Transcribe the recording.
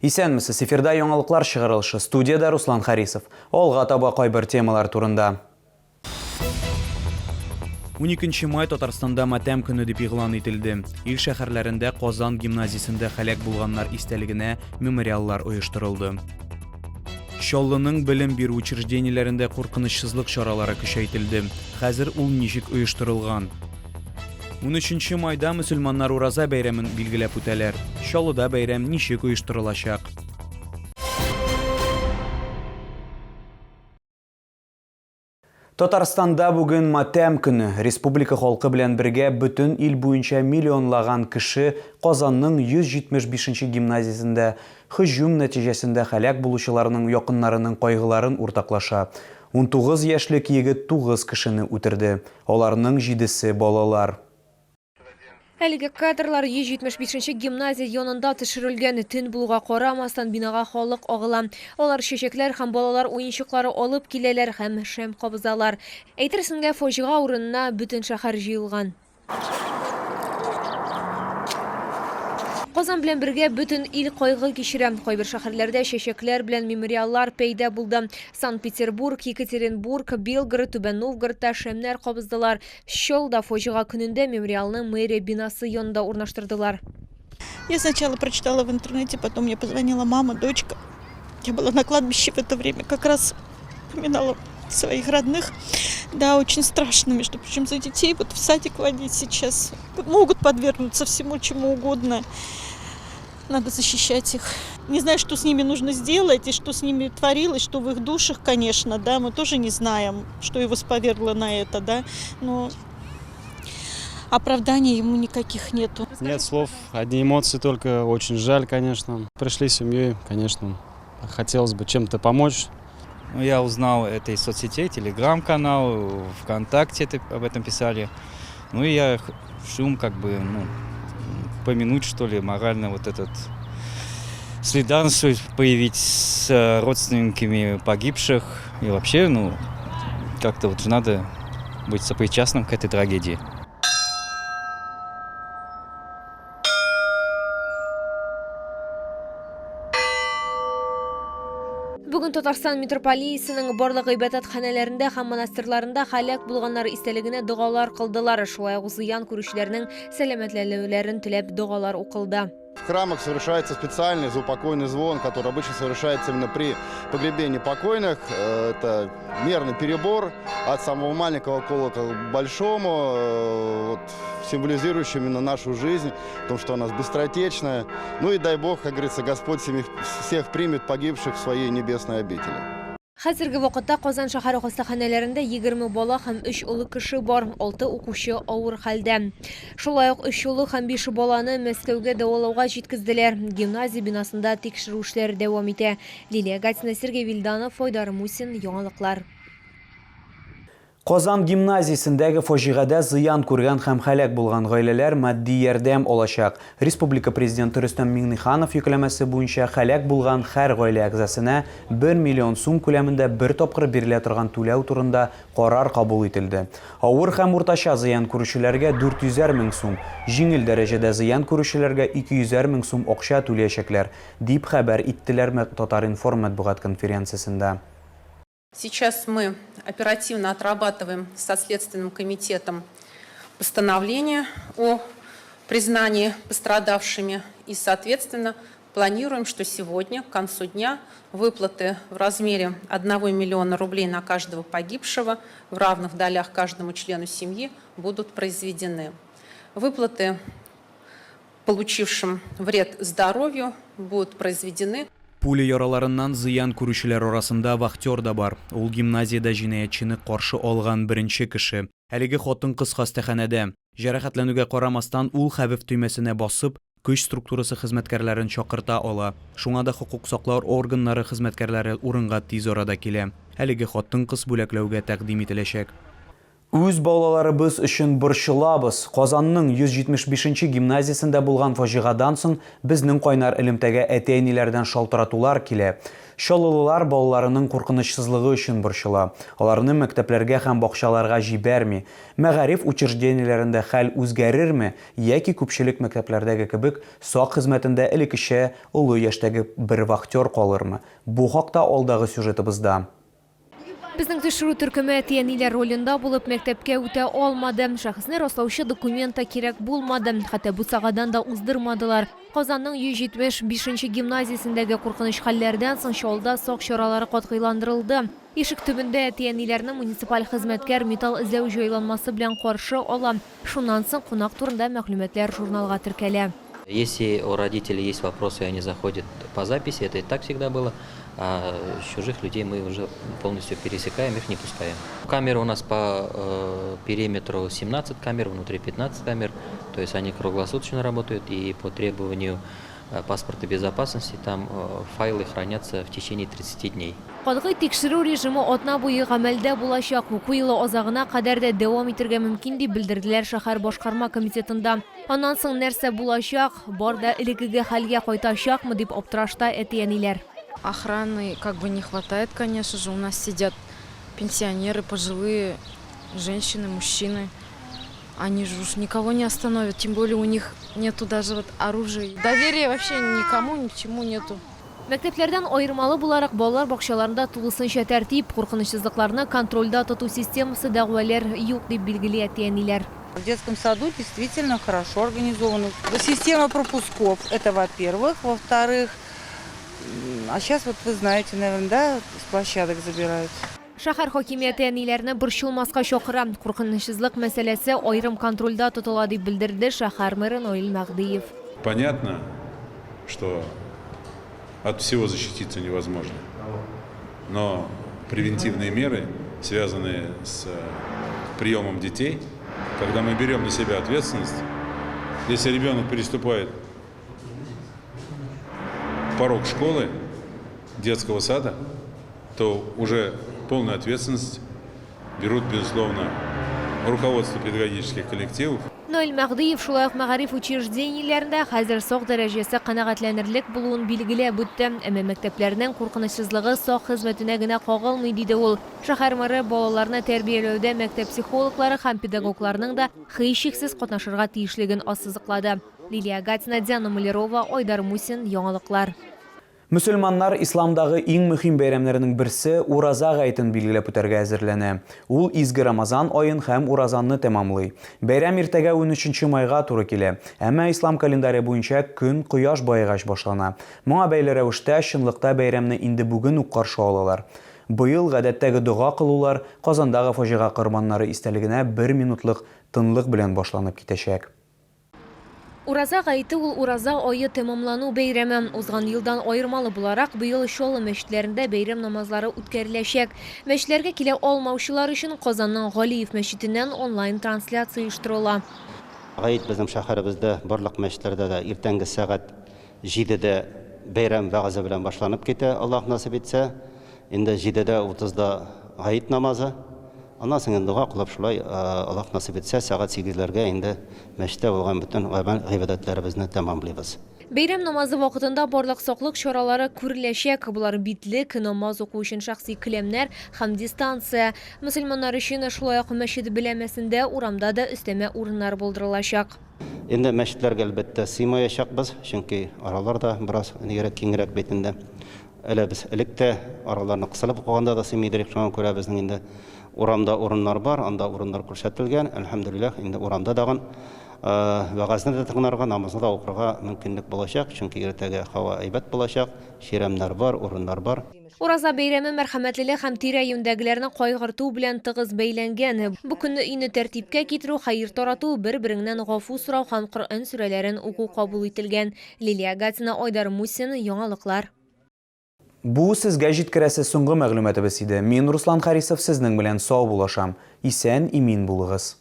Исәнмесез, эфирда яңалыклар чыгарылышы, студиядә Руслан Харисов. Алга таба кайбер темалар турында. 12 май Татарстанда матәм көне дип игълан ителде. Ил шәһәрләрендә Казан гимназиясендә һәлак булганнар истәлегенә мемориаллар оештырылды. Чаллының белем бирү учреждениеләрендә куркынычсызлык чаралары көчәйтелде. Хәзер ул ничек оештырылган? 13 майда мөселманнар Ураза бәйрәмен билгеләп үтәләр. Чаллыда бәйрәм ничек оештырылачак? Татарстанда бүген матәм көне. Республика халкы белән бергә бөтен ил буенча миллионлаган кеше Казанның 175 нче гимназиясендә һөҗүм нәтиҗәсендә һәлак булучыларның якыннарының кайгыларын уртаклаша. 19 яшьлек егет тугыз кешене үтерде. Аларның җидесе балалар. Әлеге кадрлар 175 нче гимназия янында төшерелгән. Төн булуга карамастан, бинага халык агыла. Алар чәчәкләр һәм балалар уенчыклары алып киләләр һәм шәм кабызалар. Әйтерсең лә, фаҗига урынына бөтен шәһәр җыелган. Казан белән бергә бөтен ил кайгы кичерә. Кайбер шәһәрләрдә чәчәкләр белән мемориаллар пәйда булды. Санкт-Петербург, Екатеринбург, Белгород, Түбән Новгородта шәмнәр кабыздылар. Чаллыда фаҗига көнендә мемориалны мэрия бинасы янында урнаштырдылар. Я сначала прочитала в интернете, потом мне позвонила мама, дочка. Я была на кладбище в это время, как раз поминала своих родных. Да, очень страшно, между прочим, за детей. Вот в садик водить сейчас. Могут подвергнуться всему, чему угодно. Надо защищать их. Не знаю, что с ними нужно сделать и что с ними творилось, что в их душах, конечно, да, мы тоже не знаем, что его сповергло на это, да, но оправданий ему никаких нету. Нет слов, одни эмоции только, очень жаль, конечно. Пришли с семьей, конечно, хотелось бы чем-то помочь. Ну, я узнал это из соцсетей, телеграм-канал, ВКонтакте это, об этом писали. Ну и я шум как бы, ну, помянуть, что ли, морально вот этот солидарность появить с э, родственниками погибших. И вообще, ну, как-то вот же надо быть сопричастным к этой трагедии. Бүген Татарстан митрополиясенең барлык гыйбадәтханәләрендә һәм монастырьларында һәлак булганнар истәлегенә догалар кылдылар. Шулай ук зыян күрүчеләрнең сәламәтләнүләрен теләп догалар укылды. В храмах совершается специальный заупокойный звон, который обычно совершается именно при погребении покойных. Э, это мерный перебор от самого маленького колокола к большому, э, вот, символизирующий именно нашу жизнь, в том, что она быстротечная. Ну и дай Бог, как говорится, Господь всех примет погибших в своей небесной обители. Хәзерге вакытта Казан шәһәре хастаханәләрендә 20 бала һәм 3 олы кеше бар, 6 укучы авыр хәлдә. Шулай ук 3 олы һәм 5 баланы Мәскәүгә дәвалауга җиткезделәр. Гимназия бинасында тикшерү эшләре дәвам итә. Лилия Гатина, Сергей Вильданов, Айдар Мусин, Яңалыклар. Казан гимназиясендәге фаҗигадә зыян күргән һәм һәлак булган гаиләләр матди ярдәм алачак. Республика Президенты Рөстәм Миңнеханов йөкләмәсе буенча һәлак булган һәр гаилә әгъзасына бер миллион сум күләмендә бер тапкыр бирелә торган түләү турында карар кабул ителде. Авыр һәм уртача зыян күрүчеләргә дүрт йөзәр мең сум, җиңел дәрәҗәдә зыян күрүчеләргә ике йөзәр мең сум акча түлиячәкләр, дип хәбәр иттеләр Татар-информ матбугат конференциясендә. Сейчас мы оперативно отрабатываем со Следственным комитетом постановление о признании пострадавшими и, соответственно, планируем, что сегодня, к концу дня, выплаты в размере 1 миллиона рублей на каждого погибшего в равных долях каждому члену семьи будут произведены. Выплаты получившим вред здоровью будут произведены. Пуля яраларыннан зыян күрүчеләр арасында вахтер да бар. Ул гимназиядә җинаятьчене каршы алган беренче кеше. Әлеге хатын-кыз хастаханәдә. Җәрәхәтләнүгә карамастан, ул хәвеф төймәсенә басып, көч структурасы хезмәткәрләрен чакырта ала. Шуңа да хокук саклау органнары хезмәткәрләре урынга тиз арада килә. Әлеге хатын-кыз бүләкләүгә тәкъдим ителәчәк. Үз балаларыбыз өчен борчылабыз. Казанның 175 нче гимназиясендә булган фаҗигадан соң безнең кайнар элемтәгә әти-әниләрдән шалтыратулар килә. Чаллылылар балаларының куркынычсызлыгы өчен борчыла. Аларны мәктәпләргә һәм бакчаларга җибәрми. Мәгариф учреждениеләрендә хәл үзгәрерме яки күпчелек мәктәпләрдәге кебек сак хезмәтендә элеккечә олы яшьтәге бер вахтер калырмы? Бу хакта алдагы сюжетыбызда. Безнең төшерү төркеме әти-әниләр ролендә булып, мәктәпкә үтә алмады. Шәхесне раслаучы документ та кирәк булмады. Хәтта бусагадан да уздырмадылар. Казанның 175 нче гимназиясендәге куркыныч хәлләрдән соң Чаллыда сак чаралары катгыйландырылды. Ишек төбендә әти-әниләрне муниципаль хезмәткәр металл эзләү җайланмасы белән каршы ала. Шуннан соң кунак турында мәгълүматлар журналга теркәлә. Если у родителей есть вопросы, они заходят по записи, это и так всегда было. А чужих людей мы уже полностью пересекаем, их не пускаем. Камеры у нас по э, периметру 17 камер, внутри 15 камер, то есть они круглосуточно работают и по требованию э, паспорта безопасности там э, файлы хранятся в течение 30 дней. Катгый тикшерү режимы атна буе гамәлдә булачак, уку елы азагына кадәр дә дәвам итергә мөмкин, дип белдерделәр шәһәр башкарма комитетында. Аннан соң нәрсә булачак, бар да элеккеге хәлгә кайтачакмы, дип аптырашта әти-әниләр. Охраны как бы не хватает, конечно же, у нас сидят пенсионеры, пожилые женщины, мужчины. Они же уж никого не остановят, тем более у них нету даже вот оружия. Доверия вообще никому, ни к чему нету. Мәктәпләрдән аермалы буларак, балалар бакчаларында тулысынча тәртип, куркынычсызлыкларны контрольдә тоту системасы дәгъваләр юк, дип билгели әти-әниләр. В детском саду действительно хорошо организована система пропусков, это во-первых. Во-вторых, а сейчас вот вы знаете, наверное, да, с площадок забирают. Шәһәр хакимияте әниләрне борчылмаска чакыра. Куркынычсызлык мәсьәләсе аерым контрольдә тотыла, дип белдерде шәһәр мэры Наил Мәһдиев. Понятно, что от всего защититься невозможно. Но превентивные меры, связанные с приемом детей, когда мы берем на себя ответственность, если ребенок переступает порог школы, детского сада, то уже полную ответственность берут, безусловно, руководство педагогических коллективов. Наил Мәһдиев шулай ук мәгариф учреждениеләрендә хәзер сак дәрәҗәсе канәгатьләнерлек булуын билгеләп үтте. Әмма мәктәпләрнең куркынычсызлыгы сак хезмәтенә генә кагылмый, диде ул. Шәһәр мэры балаларны тәрбияләүдә мәктәп психологлары һәм педагогларның да һичшиксез катнашырга тиешлеген ассызыклады. Лилия Гатина, Диана Малярова, Айдар Мусин, Яңалыклар. Мөселманнар исламдагы иң мөһим бәйрәмнәрнең берсе Ураза гаетен билгеләп үтәргә әзерләнә. Ул изге Рамазан аен һәм уразаны тәмамлый. Бәйрәм иртәгә унөченче майга туры килә. Әмма ислам календаре буенча көн кояш баегач башлана. Моңа бәйле рәвештә, чынлыкта бәйрәмне инде бүген үк каршы алалар. Быел гадәттәге дога кылулар Казандагы фаҗига корбаннары истәлегенә бер минутлык тынлык белән башланып китәчәк. Ураза гаете ул ураза ае тәмамлану бәйрәме. Узган елдан аермалы буларак, быел Чаллы мәчетләрендә бәйрәм намазлары үткәреләчәк. Мәчетләргә килә алмаучылар өчен Казанның Галиев мәчетеннән онлайн трансляция оештырыла. Гает безнең шәһәребездә барлык мәчетләрдә дә иртәнге сәгать җидедә бәйрәм вәгазе белән башланып китә, Аллаһ насыйп итсә. Инде җидедә утызда гает намазы. Аннан соң инде дога кылып шулай Аллаһ насыйп итсә, сәгать сигезләргә инде мәчеттә булган бөтен гамәл гыйбадәтләребезне тәмамлыйбыз. Бәйрәм намазы вакытында барлык саклык чаралары күреләчәк. Болар битлек, намаз уку өчен шәхси келәмнәр һәм дистанция. Мөселманнар өчен шулай ук мәчет биләмәсендә, урамда да өстәмә урыннар булдырылачак. Инде мәчетләргә, әлбәттә, сыймаячакбыз, чөнки аралар да бераз нигерәк, киңрәк бит инде. Әле без элек тә араларны кысылып укыганда да сыймый идек, шуңа күрә безнең инде урамда урыннар бар, анда урыннар күрсәтелгән. Әлхәмдүлилләһ, инде урамда тагын вәгазьне дә тыңларга, намазны да укырга мөмкинлек булачак, чөнки иртәгә һава әйбәт булачак, чирәмнәр бар, урыннар бар. Ураза бәйрәме мәрхәмәтлелек һәм тирә-юньдәгеләрне кайгырту белән тыгыз бәйләнгән. Бу көнне өйне тәртипкә китерү, хәер тарату, бер-береңнән гафу сорау һәм Коръән сүрәләрен уку кабул ителгән. Лилия Гатина, Айдар Мусин, Яңалыклар. Бу сезгә җиткерәсе соңгы мәгълүматыбыз иде. Мин, Руслан Харисов, сезнең белән саубуллашам. Исән, имин булыгыз.